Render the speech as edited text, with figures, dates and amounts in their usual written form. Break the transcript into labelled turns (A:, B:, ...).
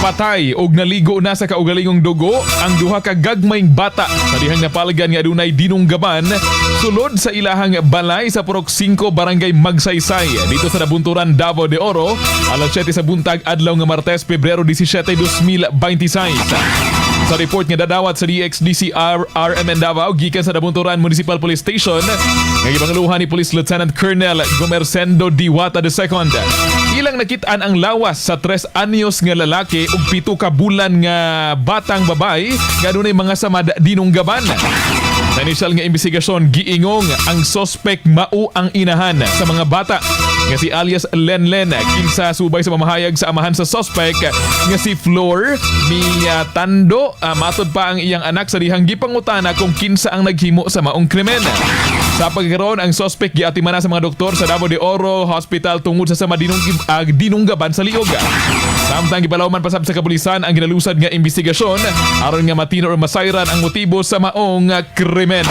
A: Patay og naligo na sa kaugalingong dugo ang duha ka gagmayng bata sa dihang napalgan nga adunay dinunggaban sulod sa ilahang balay sa Purok 5, Barangay Magsaysay, dito sa Nabunturan, Davao de Oro, alas 7 sa buntag adlaw nga Martes, Pebrero 17, 2026. Sa report nga dadawat sa DXDC RMN Davao gikan sa Nabunturan Municipal Police Station nga gipanguluhan ni Police Lieutenant Colonel Gomersendo Diwata II, ilang nakitaan ang lawas sa 3 anyos nga lalaki ug 7 ka bulan nga batang babay nga adunay mga samad dinunggaban. Sa inisyal nga investigasyon, giingong ang sospek mao ang inahan sa mga bata nga si alias Lenlen, kinsa subay sa mamahayag sa amahan sa sospek nga si Flor Miyatando, matod pa ang iyang anak sa dihang gipangutana kung kinsa ang naghimo sa maong krimen. Sa pagkaroon, ang sospek giatiman na sa mga doktor sa Davao de Oro Hospital tungod sa sama dinunggaban sa liog. Samtang gipalawman pasab sa kapulisan ang ginalusad nga investigasyon aron nga matino or masayran ang motibo sa maong krimen.